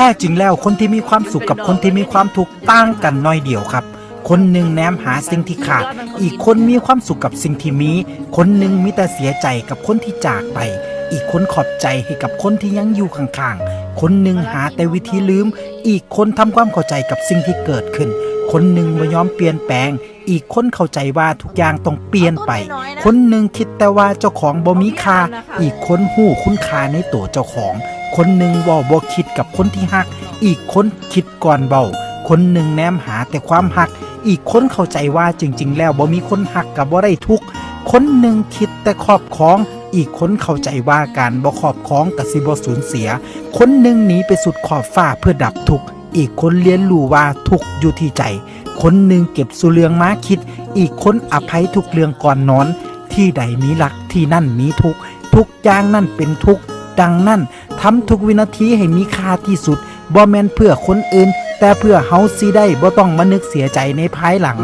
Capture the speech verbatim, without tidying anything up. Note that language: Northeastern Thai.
ท้จริงแล้วคนที่มีความสุขกับคนที่มีความทุกข์ต่างกันน้อยเดียวครับ คนหนึ่งแนมหาสิ่งที่ขาด อีกคนมีความสุขกับสิ่งที่มี คนหนึ่งมีแต่เสียใจกับคนที่จากไป อีกคนขอบใจให้กับคนที่ยังอยู่ข้างๆ คนหนึ่งหาแต่วิธีลืม อีกคนทำความเข้าใจกับสิ่งที่เกิดขึ้น คนหนึ่งบ่ยอมเปลี่ยนแปลง อีกคนเข้าใจว่าทุกอย่างต้องเปลี่ยนไป คนหนึ่งคิดแต่ว่าเจ้าของบ่มีค่า อีกคนฮู้คุณค่าในตัวเจ้าของ คนหนึ่งเว้าบ่คิดกับคนที่ฮัก อีกคนคิดก่อนเว้า คนหนึ่งแนมหาแต่ความฮัก อีกคนเข้าใจว่าจริงๆ แล้วบ่มีคนฮักก็บ่ได้ทุกข์ คนหนึ่งคิดแต่ครอบครอง อีกคนเข้าใจว่าการบ่ครอบครองก็สิบ่สูญเสีย คนหนึ่งหนีไปสุดขอบฟ้าเพื่อดับทุกข์ อีกคนเรียนรู้ว่าทุกข์อยู่ที่ใจ คนหนึ่งเก็บสู่เรื่องมาคิด อีกคนอภัยทุกเรื่องก่อนนอน ที่ใดมีรักที่นั่นมีทุกข์ ทุกอย่างนั่นเป็นทุกข์ ดังนั้นทำทุกวินาทีให้มีค่าที่สุด บ่แม่นเพื่อคนอื่น แต่เพื่อเฮาสิได้บ่ต้องมานึกเสียใจในภายหลัง